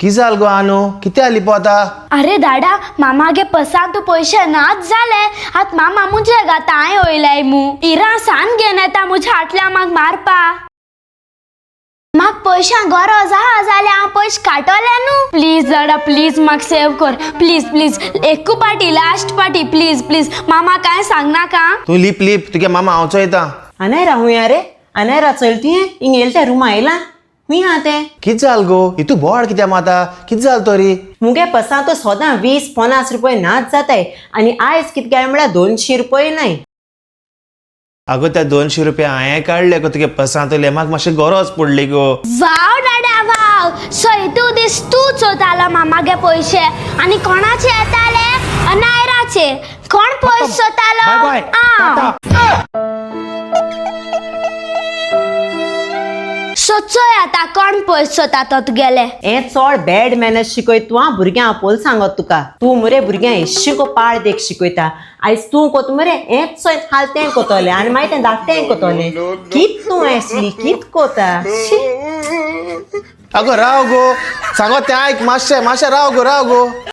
की जाल गो आनू कितें लिपोता? अरे दाडा, मामागे पसान तूं पयशे नाच जाले. आत मामा मुजे गाता हांवें वयलाय मू इरा सान घेवन येता मुज्या हाटल्या म्हाक मारपा. म्हाक पयशां गरज आहा जाल्यार हांव पयशे काडटलें न्हू. प्लीज दाडा, प्लीज म्हाका सेव कर. प्लीज प्लीज, एकू पाटी, लास्ट पाटी, प्लीज प्लीज. मामा कांय सांगनाका. तूं लिप लिप, तुगे मामा हांवचो येता. अनायरा हुंय रे? अनायरा चल तुवें हिंग येयलें तें रुमा येयलां हुंय आहा तें? कित जाल गो, हितू बोवाळ कित्या माता? कित जाल तरी? मुगे पसां तो सोदां 20-50 रुपये नाच जाताय आनी आयज कित काय म्हळ्यार 200 रुपये नाय. अगो, त्या 200 रुपया हांवें काडले गो तुगे पसांतले. म्हाका मातशी गरज पडली गो. वाव दादा वाव! सो हितू दीस तूं चोयतालो मामागे पयशे आनी कोणाचे येताले? अनायराचे. कोण पयशे चोयतालो? आं. सो चोय आतां कोण पयशे चोयता तो तुगेले. हें चड बॅड मॅनर्स शिकयत तूं आं भुरग्यां आपोल सांगत तुका. तूं मरे भुरग्यां येशी गो पाळ देख शिकयता. आयज तूं कोत मरे हेंच चोय हाल तें कोतोलें आनी मागीर तें धाकटें कोतोलें. कित तूं एसली कित कोता? शी. अगो राव गो, सांगो तें आयक मातशें. मातशें राव गो, राव गो.